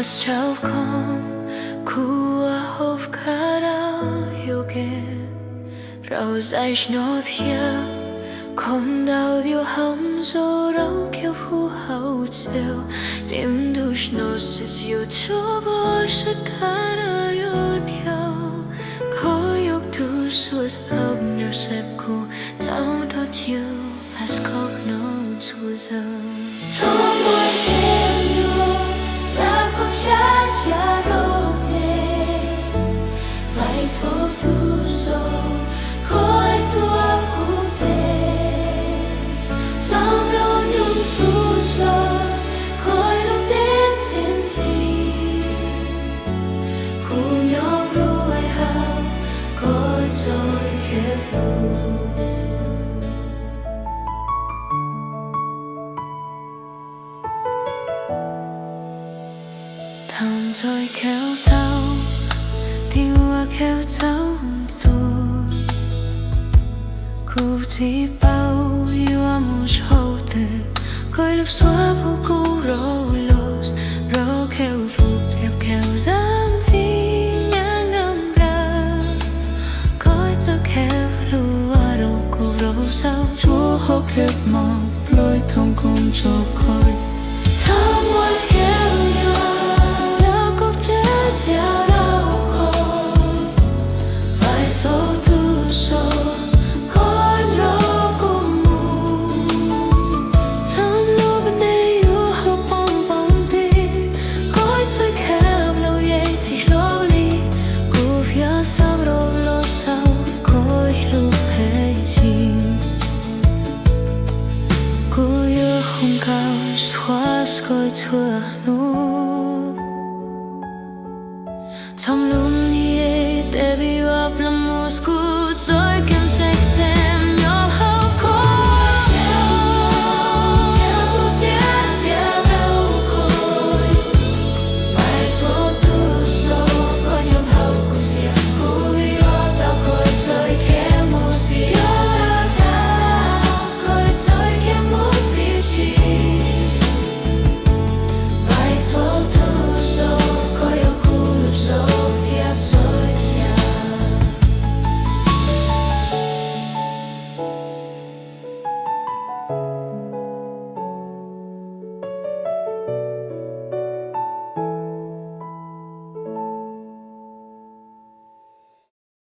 Srauv koom kuv ua hauv kha rau yuav kev rau zais no thiab, kho ntau yuav hom zoo rau kev hu hauv tsev. Tim ntu sno sis yuav tsuas pom sab kha rau yuav phiau, kho yuav tus suas hauv nyob sab kuv tau tau chiu as koj no txhua zaus. Thaum muaj kev nyuaj, xav kom tshaj cia rau peb, vais txhua tus zog, koj tuav kuv tes. Txhob nrog nyob txhua los, koj lub teeb txiaj ntsim. Kuv nyob ruaj hauv koj txoj kev hlub. Thaum ntxhais khev tau, tig ua khev txaus ntuj, kuv tsis paub yuav mus hauv twg. Koj lub suab pub kuv rau los, rau khev hlub thiab khev zam txim nyab nram nra. Koj txoj kev hlub ua rau kuv rau saum tsuas hauv kev mos ploj thoom koom tso koj. Thaum muaj kev nyuaj, yog koj tshaj cia rau koj, vais txhua tus zog, koj nrog kuv mus. Txhua lub neej yuav hauv poob poob tig, koj txoj kev hlub yeej tsis hlob li. Kuv fiav xav rau los saum koj hlub phem tsis. Kuv yuav hu nkauj suav koj txhua hnub. Txhob lub nyiaj tes pib yuav plam mus kuv txoj kev